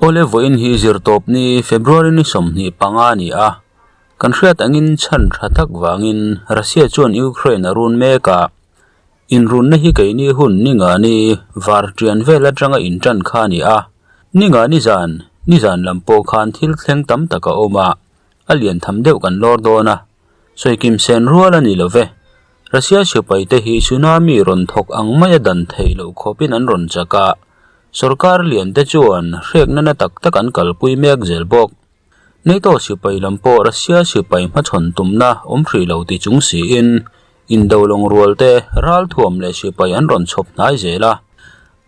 Awle vawiin hi zirtawp ni February ni 25 a ni a, kan hriat angin chhan tha tak vangin Russia chuan Ukraine a run mek a, inrunna hi keini hun ni nga ni var tian vel atanga intan kha a ni a, ni nga ni zan ni zan lam pawh khan thil thleng tam tak a awm a, a lian tham deuh kan lawr dawn a, sawikim sen rual a ni lo ve. Russia sipai te hi tsunami rawn thawk ang maia dan theih loh khawpin an rawn chak a, sorkar lian te chuan hrekna na tak tak an kalpui mek zel bawk. NATO sipai lam pawh Russia sipai hmachhawn tumna awm hrih lo ti chung siin indo lawng rual te ralthuam leh sipai an rawn chhawp hnai zel a.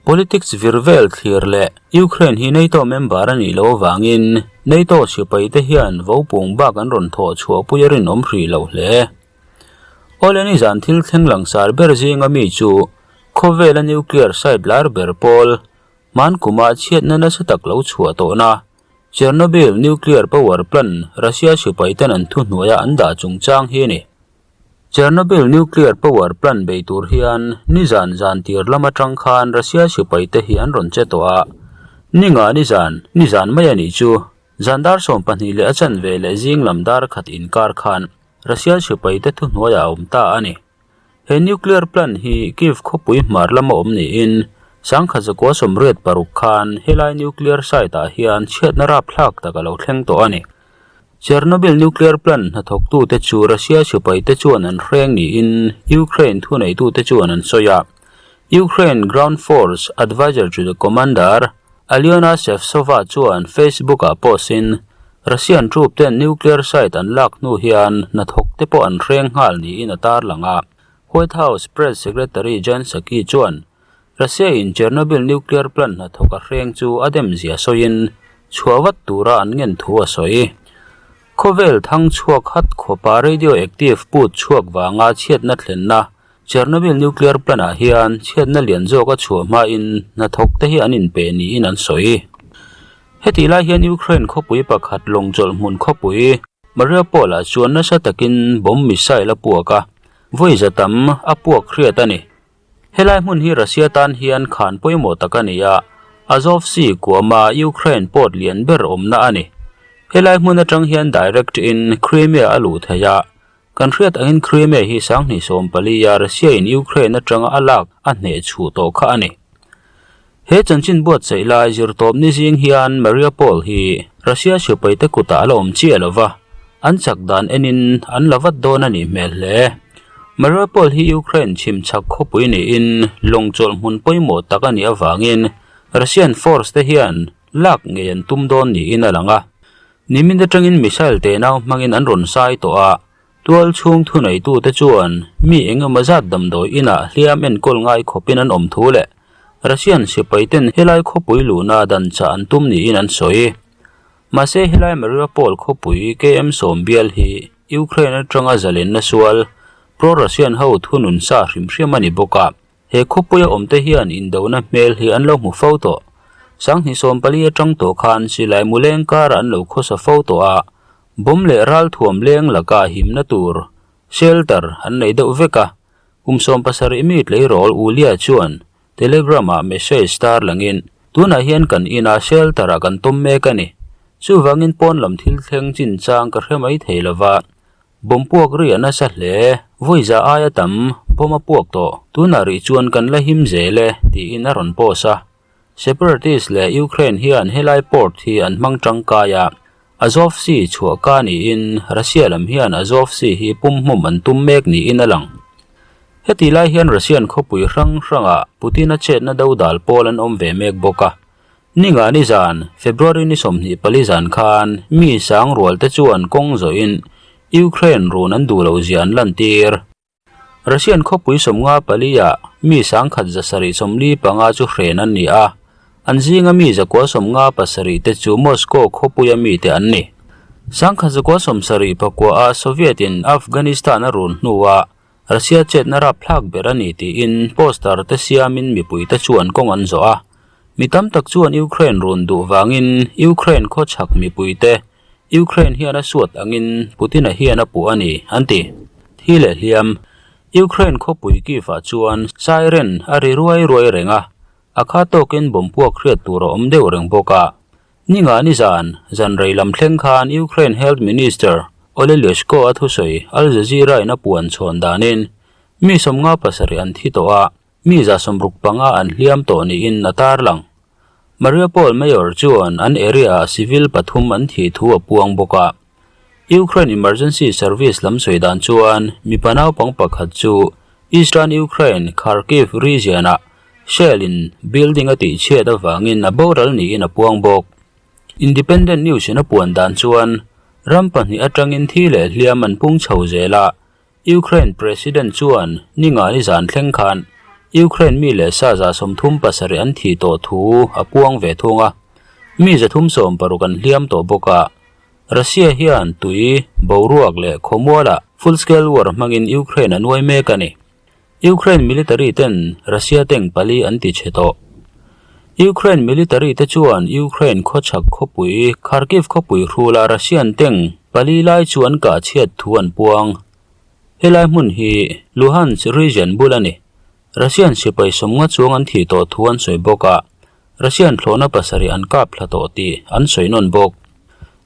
Politics vir vel thlir leh Ukraine hi NATO member a nih loh avangin NATO sipai te hian vopung bak an rawn thawh chhuahpui a rinawm hrih loh hle. Awle nizan thil thleng langsar ber zinga mi chu khawvela nuclear site lar ber pawl hmankuma chhiatna nasa tak lo chhuah tawhna Chernobyl nuclear power plant Russia sipaiten an thuhnuaia an dah chungchang hi a ni. Chernobyl nuclear power plant bei tur hian nizan zan tir lam atang khan Russia sipaite hi an rawn che tawh a, ni nga nizan nizan mai a nih chu zan dar 12 leh a chanve leh zing lam dar khat inkar khan Russia sipaite thuhnuaiah a awm ta a ni. He nuclear plant hi Kyiv khawpui hmar lama awm niin 1986 khan helai nuclear site-ah hian chhiatna rapthlak tak a lo thleng tawh a ni. Chernobyl nuclear plant hnathawktute chu Russia sipaite chuan an hreng niin Ukraine thuneitute chuan an sawi a. Ukraine Ground Force Advisor to the Commander Alyona Shevtsova chuan Facebook-ah post-in, Russian troop ten nuclear site an lak hnu hian hnathawk te pawh an hreng nghal niin a tarlang a. White House Press Secretary Jen Psaki chuan Russia in Chernobyl nuclear plant hnathawk a hreng chu a dem zia sawiin chhuah vat tura an ngen thu a sawi. Khawvel thang chhuak hat khawpa radioactive put chhuak vanga chhiatna thlenna Chernobyl nuclear plant ah hian chhiatna lian zawk a chhuah hmain hnathawk te hi an inpe niin an sawi. Hetih lai hian Ukraine khawpui pakhat lawngchawlh hmun khawpui Mariupol ah chuan nasa takin bomb missile a puak a, vawi za tam a puak hriat a ni. Helai hmun hi Russia tan hian khan pawimawh tak a ni a, Azov Sea kuama Ukraine port lian ber awmna a ni. Helai hmun atang hian direct in Crimea a luh theih a, Kan hriat angin Crimea hi 2014 a Russia in Ukraine atanga a lak a hneh chhuh tawh kha a ni. He chanchin buatsaih lai zirtawp ni zing hian Mariupol hi Russia sipaite kutah a la awm chiah lo va, an chak dan enin an la vat dawn a nih hmel hle. Mariupol hi Ukraine chhim chhak khawpui niin lawngchawlh hmun pawimawh tak a nih avangin Russian force te hian lak ngei an tum dawn niin a lang a. Nimin atangin missile tenau hmangin an rawn sai tawh a, tual chhung thuneitute chuan mi eng emaw zat damdawi inah hliam enkawl ngai khawpin an awm thu leh Russian sipaiten helai khawpui luhna dan chah an tum niin an sawi. Mahse helai Mariupol khawpui KM sawm bial hi Ukraine atanga zalenna sual pro-Russian ho thunun sa hrim hrim a ni bawk a. He khawpuia awmte hian indona hmel hi an lo hmu fo tawh. 2014 atang tawh khan silai mu leng karah an lo khawsa fo tawh a, bomb leh ralthuam leng laka himna tur shelter an nei deuh vek a. Kum 17 mi tleirawl Ulia chuan Telegram-ah message tar langin, Tunah hian kan ina shelter-ah kan tawm mek a ni. Chuvangin pawn lam thil thleng chinchang ka hre mai thei lova, Bomb puak ri a nasa hle, vawi za aia tam bomb a puak tawh, tunah rih chuan kan la him zel e, tiin a rawn post a. Separatist leh Ukraine hian helai port hi an hmang tangkai a, Azov Sea chhuah ka niin Russia lam hian Azov Sea hi pumhmawm an tum mek niin a lang. Heti lai hian Russian khawpui hrang hrangah Putin-a chetna dodal pawl an awm ve mek bawk a. Ni nga ni zan, February ni 24 zan khan mi sang rual te chuan kawng zawhin Ukraine run an duh loh zia an lantir. Russian khawpui 54 ah mi 1775 chu hren an ni a, an zinga mi 957 te chu Moscow khawpuia mi te an ni. 1979 a Soviet in Afghanistan a run hnuah Russia chetna rapthlak ber a ni tiin poster te siamin mipuite chuan kawng an zawh a. Mi tam tak chuan Ukraine run duh vangin Ukraine khawchhak mipuite Ukraine hian a suat angin Putin-a hian a puh a ni, an ti. Thi leh hliam Ukraine khawpui Kyiv-ah chuan siren a ri ruai ruai reng a, a kha tawkin bomb puak hriat tur a awm deuh reng bawk a. Ninga nizan, zan rei lam thleng khan Ukraine Health Minister Oleh Lyashko a thusawi Al Jazeera in a puan chhawn danin mi 57 an thi tawh a, mi 65 an hliam tawh niin a tarlang. Mariupol Mayor chuan an area-ah civil pathum an thih thu a puang bawk a. Ukraine Emergency Service lam sawi dan chuan mipa naupang pakhat chu Eastern Ukraine Kharkiv region-ah shell in building a tihchhiat avangin a boral niin a puang bawk. Independent News in a puan dan chuan ram pahnih atangin thi leh hliam an pung chho zel a, Ukraine President chuan ningani zan thleng khan Ukraine mi leh sa 37 an thih tawh thu a puang ve thung a, mi 360 an hliam tawh bawk a. Russia hian tui, boruak leh khawmualah full-scale war hmangin Ukraine a nuai mek a ni. Ukraine military ten Russia tank pali an ti chhe tawh. Ukraine military te chuan Ukraine khawchhak khawpui Kharkiv khawpui hrula Russian tank pali lai chu an kah chhiat thu an puang. Helai hmun hi Luhansk region bul a ni. Russian sipai sawmnga chuang an thih tawh thu an sawi bawk a. Russian thlawhna pasarih an kap thla tawh tih an sawi nawn bawk.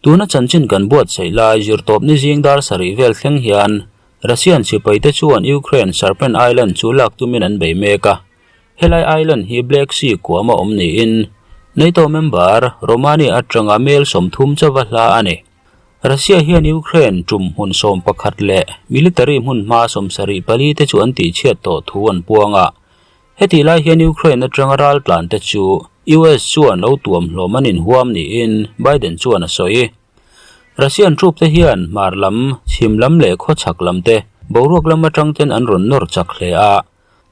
Tuna chanchin kan buatsaih lai zirtawpni zing dar sarih vel thleng hian Russian sipaite chuan Ukraine Serpent Island chu lak tumin an bei mek a. Helai island hi Black Sea kuam a awm niin NATO member Romania atanga mel 30 chauva hla a ni. Russia hian Ukraine tum hmun 11 leh military hmun hma 74 te chu an tihchhiat tawh thu an puang a. Hetih lai hian Ukraine atanga raltlan te chu US chuan lo tuam hlawm an inhuam niin Biden chuan a sawi. Russian troop te hian hmar lam, chhim lam leh khawchhak lam te boruak lam atang ten an rawn nawr chak hle a.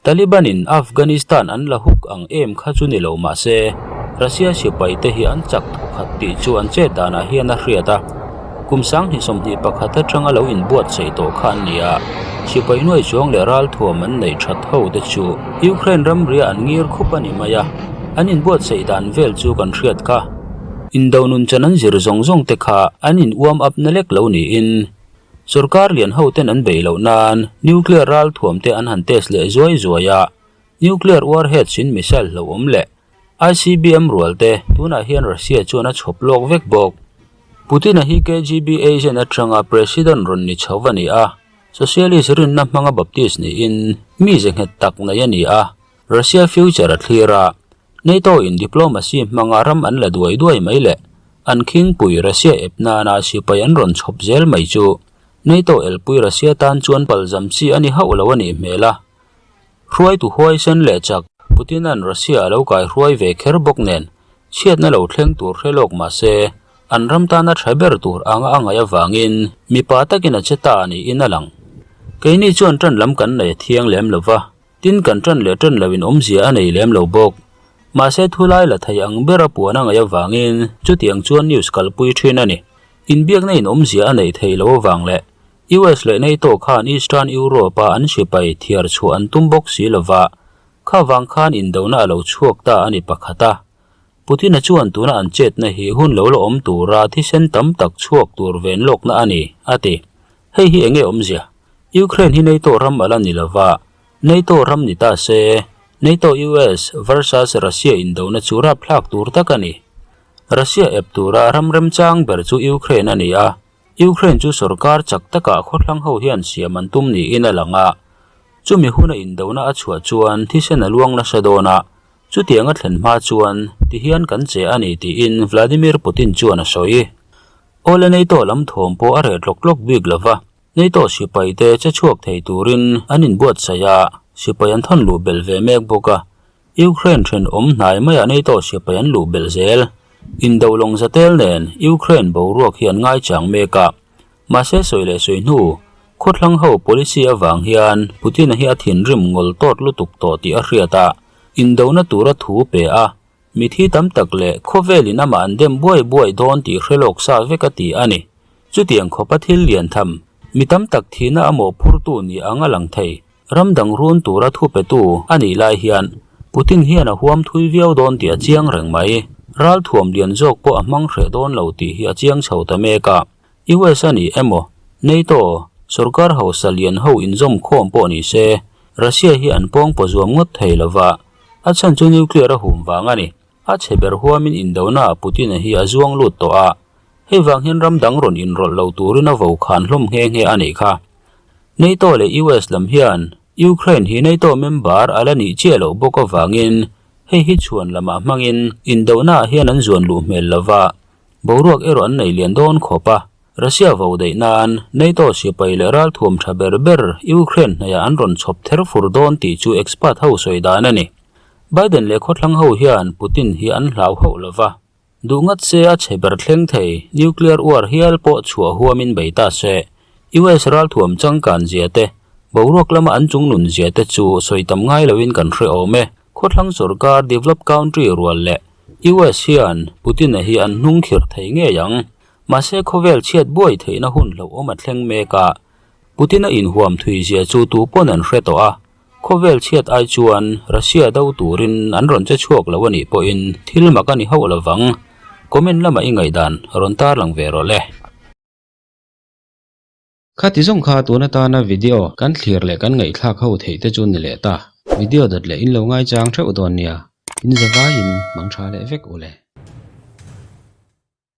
Taliban in Afghanistan an la huk ang em kha chu ni lo mah se, Russia sipai te hi an chak thawkhat tih chu an chet danah hian a hriat a. Kum 2021 atanga lo inbuatsaih tawh kha an ni a, sipai nuai chuang leh ralthuam an neih that ho te chu Ukraine ramria an ngir khup a ni mai a, an inbuatsaih dan vel chu kan hriat kha. Indo nun chan an zir zawng zawng te kha an in uam up na lek lo niin sorkar lian ho ten an beih loh nan nuclear ralthuam te an han test leh zuai zuai a, nuclear warheads in missile hlauhawm leh ICBM rual te tunah hian Russia chuan a chhawp lawk vek bawk. Putin-a hi KGB agent atanga president rawn ni chho a ni a, socialist rinna hmanga baptist niin mi ze nghet tak nei a ni a, Russia future a thlir a, NATO in diplomacy hmanga ram an la duai duai mai leh an khingpui Russia ep nana sipai an rawn chhawp zel mai chu NATO elpui Russia tan chuan palzam chi a ni hauh lo a nih hmel a. Hruaitu huaisen leh chak Putin-a'n Russia a lo kaihruai ve kher bawk nen, chhiatna lo thleng tur hre lawk mah se, an ram tana tha ber tur anga a ngaih avangin mipa takin a che ta niin a lang. Keini chuan ṭan lam kan nei a thiang lem lo va, tin kan ṭan leh ṭan loin awmzia a nei lem lo bawk. Mahse thulai la thei ang bera puan a ngaih avangin chutiang chuan news kalpui ṭhin a ni. Inbiakna in awmzia a neih theih loh avang leh US leh NATO khan Eastern Europe-a an sipai thiar chhuah an tum bawk si lova, kha vang khan indona a lo chhuak ta a ni pakhat a. Putin-a chuan tuna an chetna hi hun lo la awm tura thisen tam tak chhuak tur ven lawkna a ni, a ti. Hei hi enge awmzia? Ukraine hi NATO ram a la ni lova, NATO ram ni ta se, NATO-US versus Russia indona chu rapthlak tur tak a ni. Russia ep tura ram remchang ber chu Ukraine a ni a, Ukraine chu sorkar chak takah khawthlang ho hian siam an tum niin a lang a, chumi huna indona a chhuah chuan thisen a luang nasa dawn a, chutiang a thlen hma chuan tihian kan che a ni tiin Vladimir Putin chuan a sawi. Awle NATO lam thawm pawh a reh tlawk tlawk bik lo va, NATO sipai te che chhuak thei turin an inbuatsaih a, sipai an thawn luh belh ve mek bawk a, Ukraine thenawm hnai maiah NATO sipai an luh belh zel. Indo lawng zatel nen Ukraine boruak hi an ngaichang mek a. Mahse sawi leh sawi hnu, khawthlang ho policy avang hian Putin-a hi a thinrim ngawl tawt lutuk tawh tih a hriat a, indona tura thu pe a, mithi tam tak leh khawvelin amah an dem buai buai dawn tih hre lawk sa vek a ti a ni. Chutiang khawpa thil lian tham, mi tam tak thihna a mawhphurtu ni ang a lang thei. Ram dang run tura thu petu a nih lai hian Putin hian a huam thui viau dawn tih a chiang reng mai. Ralthuam lian zawk pawh a hmang hreh dawn lo tih hi a chiang chho ta mek a. US a ni emaw, NATO, sorkar hausa lian ho inzawm khawm pawh ni se, Russia hi an pawng paw zuam ngawt thei lo va, a chhan chu nuclear a hum vang a ni. A chhe ber huamin indonaah Putin-a hi a zuang lut tawh a, hei vang hian ram dang rawn inrawlh lo turin a vo khan hlawm nghe nghe a nih kha. NATO leh US lam hian Ukraine hi NATO member a la nih chiah loh bawk avangin hei hi chhuan lamah hmangin indonaah hian an zuan luh hmel lo va, boruak erawh an nei lian dawn khawp a. Russia vo daih nan NATO sipai leh ralthuam tha ber ber Ukraine hnaihah an rawn chhawp ther fur dawn tih chu expert ho sawi dan a ni. Biden leh khawthlang ho hian Putin hi an hlau hauh lo va, duh ngat se a chhe ber thleng thei nuclear war hial pawh chhuah huamin bei ta se. US ralthuam changkan zia te, boruak lama an chungnun zia te chu sawi tam ngai loin kan hre awm e. Khawthlang sorkar developed country rual leh US hian Putin-a hi an hnung khirh thei ngei ang. Mahse khawvel chhiat buai theihna hun hlauhawm a thleng mek a, Putin-a inhuam thui zia chu tu pawn an hre tawh a, khawvel chhiat ai chuan Russia do turin an rawn che chhuak lo a nih pawhin thil mak a ni hauh lovang. Comment lamah i ngaihdan rawn tarlang ve rawh le. Khati zawng kha tun atana video kan thlir leh kan ngaihthlak ho theih te chu ni leh ta. Video dawt leh in lo ngaichang theuh dawn nia. In zavaiin mang tha leh vek u le.